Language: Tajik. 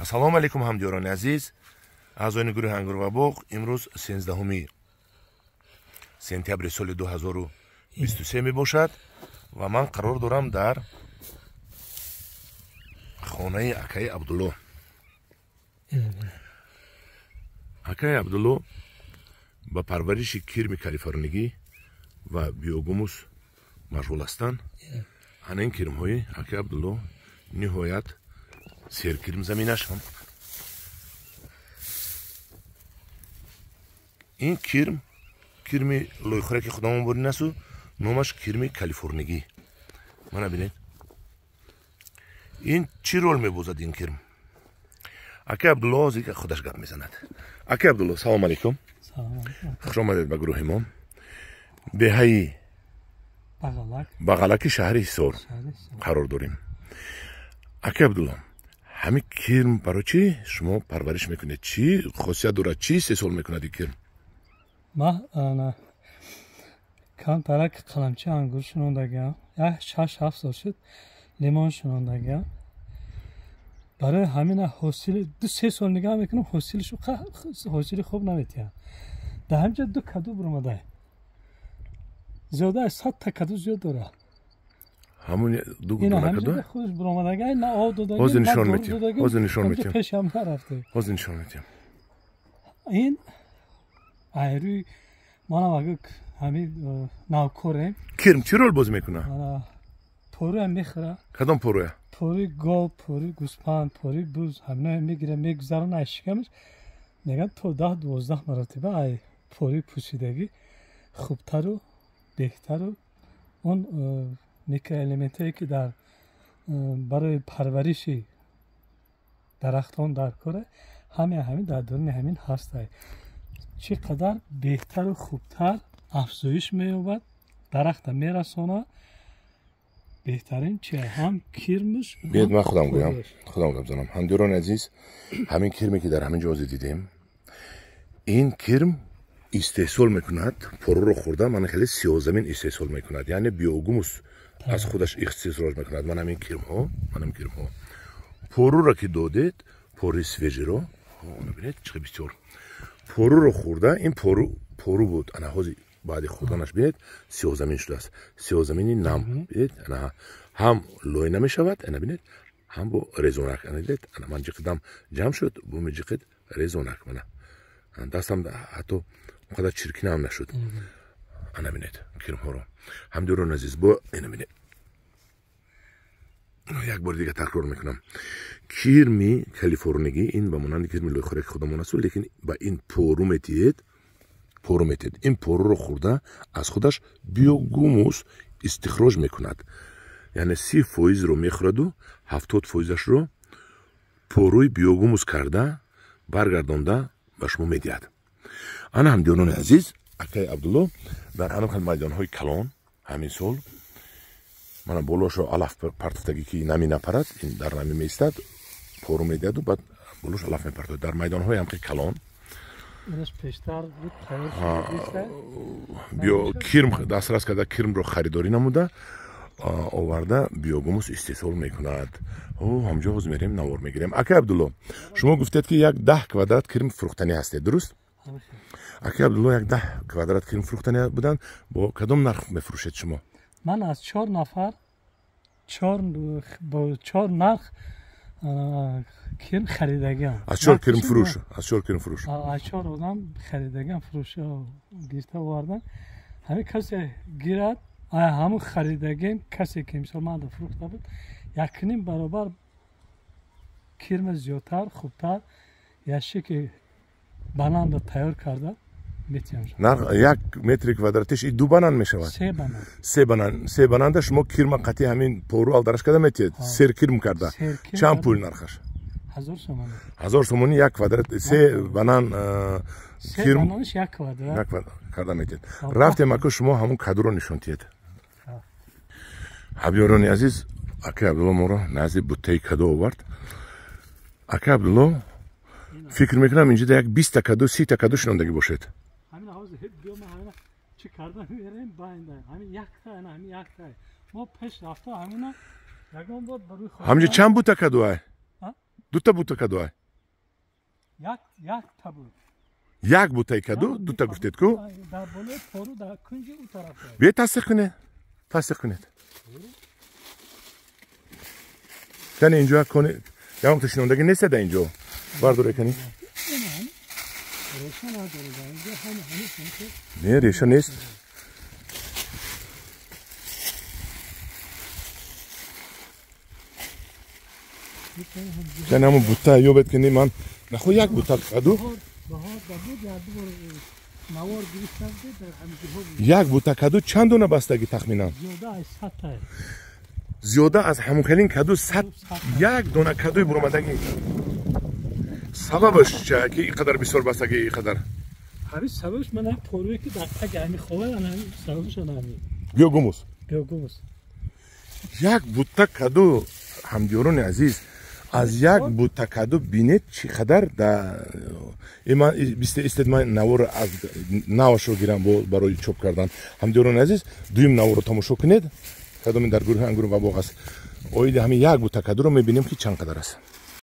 Ассалому алайкум, ҳамдиёрони азиз, аъзоёни гурӯҳи Ангур ва боғ. Имрӯз 13 сентябри соли 2023 мебошад ва ман қарор дорам дар хонаи акаи Абдулло. Акаи Абдулло ба парвариши кирми калифорнигӣ ва биогумус машғул ҳастанд. Ана ин кирмҳои акаи Абдулло ниҳоят серкирм заминаш. Ин кирм кирми лойхӯраки худамон бурин асту номаш кирми калифорнигӣ. Мана бинед, ин чӣ рол мебозад ин кирм? Акаи Абдулло ҳозир худаш гап мезанад. Акаи Абдулло, салом алейкум, хуш омадед ба гурӯҳи мо. Деҳаи Бағалаки шаҳри Ҳисор қарор дорем. Акаи Абдулло, ҳамин кирм барои чӣ шумо парвариш мекунед? Чӣ хосият дорад? Чӣ истеҳсол мекунад ин кирм? Ман камтарак қаламчи ангур шунондагиам, як 6-7 сол шуд лимон шунондагиам. Барои ҳамина ҳосили 2-3 сол нигаҳ мекунам, ҳосили хуб наметиҳам. Дар ҳаминҷа 2 каду буромада, зиёда аз 100 та каду зиёд дорад. Ҳамун ду дона каду худаш буромадага, на об додаги, ҳозир нишон метиҳем, ҳозир нишон метиҳем, пешам нарафта, ҳозир нишон метиҳем. Ин айрӯи манам агар ҳамин навкорем. Кирм чӣ рол бозӣ мекунад? Поруя мехӯрад. Кадом поруя? Пори гов, пори гӯспанд, пори буз, ҳаминоя мегирад, мегузарона аз шикамаш. Мегӯянд то 10-12 маротиба ай пори пӯсидагӣ хубтару беҳтару он микроэлементҳое ки дар барои парвариши дарахтон дар кора, ҳамин дар даруни ҳамин ҳастай. Чӣ қадар беҳтару хубтар афзоиш меёбад, дарахта мерасонад. Беҳтарин чи ҳам кирмш. Биёед ман худам гӯям, худам гап занам. Ҳамдиёрони азиз, ҳамин кирме ки дар ҳамин ҷо ҳозир дидем, ин кирм истеҳсол мекунад поруро хӯрда, мана хеле сиёҳзамин истеҳсол мекунад, яъне биогумус аз худаш истихроҷ мекунад. Ман ҳамин кирмҳо, ман ҳамин кирмҳо поруро ки додед, пори свежиро, бинед чӣ бисёр поруро хӯрда, ин пору буд. Ана ҳозир баъди хӯрданаш бинед сиёҳзамин шудааст, сиёҳзамини нам. Бинед, ана ҳам лой намешавад, ана бинед, ҳам бо резонак. Ана дидед, ана ман ҷиқидам ҷамъ шуд, бо меҷиқид резонак. Мана дастам ҳатто он қадар чиркина ҳам нашуд. Ана бинед кирмҳоро, ҳамдиёрони азиз, бо ина бинед, як бори дига такрор мекунам, кирми калифорнигӣ ин ба монанди кирми лойхӯраки худамон асту, лекин ба ин пору метиҳед, пору метиҳед. Ин поруро хӯрда аз худаш биогумус истихроҷ мекунад, яъне 30%-ро мехӯраду 70%-ашро поруи биогумус карда баргардонда ба шумо медиҳад. Ана ҳамдиёрони азиз, акаи Абдулло дар ҳамин хел майдонҳои калон ҳамин сол мана болошо алаф партофтагӣ ки нами напарад, ин дар нами меистад, пору медиҳаду баъд болош алаф мепартояд. Дар майдонҳои ҳамхел калон кирм дастрас карда, кирмро харидорӣ намуда оварда биогумус истеҳсол мекунад. Ҳамҷо ҳозир мерем, навор мегирем. Акаи Абдулло, шумо гуфтед ки як 10 квадрат кирм фурӯхтанӣ ҳастед, дуруст? Акаи Абдулло як 10 квадрат кирм фурӯхтанӣ буданд. Бо кадом нарх мефурӯшед шумо? Ман аз 4 нафар бо 4 нарх кирм харидагиам. Аз 4 кирм фурӯш? Аз 4 кирм фурӯш? Аз 4 одам харидагиам, фурӯш гирифта овардан. Ҳамин касе гирад, ҳамун харидагиам, касе ки мисол ман фурӯхта буд, 1.5 баробар кирма зиёдтар, хубтар, яшики бананро тайёр карда метиҳам. Нарх 1 метри квадратиш 2 банан мешавад? 3 банан. 3 банан. 3 бананда шумо кирма қатъи ҳамин пору алдараш карда метиҳед, серкирм карда. Чанд пул нархаш? 1000 сомонӣ. 1000 сомонӣ 1 квадрат 3 банан кирм, бананаш 1 квадрат. 1 квадрат карда метиҳед. Рафтем ака, шумо ҳамун кадуро нишон диҳед. Ҳабёрони азиз, акаи Абдулло моро назди буттаи каду овард. Акаи Абдулло, фикр мекунам инҷо як 20 та каду, 30 та каду шинондагӣ бошед. Чӣ карда мерем байнда, ҳамин якта, ҳамин якта. Мо пеш рафта ҳамина ягон бор барои ҳаминҷо чанд бута каду ай? Дута бута каду ай? Як та буд. Як бутаи каду дута гуфтед ку? Дар болои пору, дар кунҷи ӯ тараф. Биёед, тасдиқ кунед, тасдиқ кунед. Кани, инҷо кони ягон шинондагӣ нест дар инҷо, бардоре, кани. Реша надорад инҷо, ҳама ҳамин. Не, реша нест. Кани, ҳамон бута ёбед ки ман нахо як бута каду. Як бута каду чанд дона бастагӣ тахминан? Зиёда аз ҳамон хелин каду 100, як дона кадуи буромадагӣ. Сабабаш ча ки ин қадар бисёр бастагӣ, ин қадар? Ҳамин сабабаш ман ҳам поруе ки дар таги ҳамин хова, сабабаш ана ҳамин. Биогумус. Биогумус. Як бута каду, ҳамдиёрони азиз, аз як бута каду бинед чӣ қадар. Да ман истед, ман наворро аз навашро гирам барои чоп кардан. Ҳамдиёрони азиз, дуюм наворро тамошо кунед, кадоме дар гурӯҳи Ангур ва боғ аст. Оиди ҳамин як бута кадуро мебинем ки чанд қадар аст.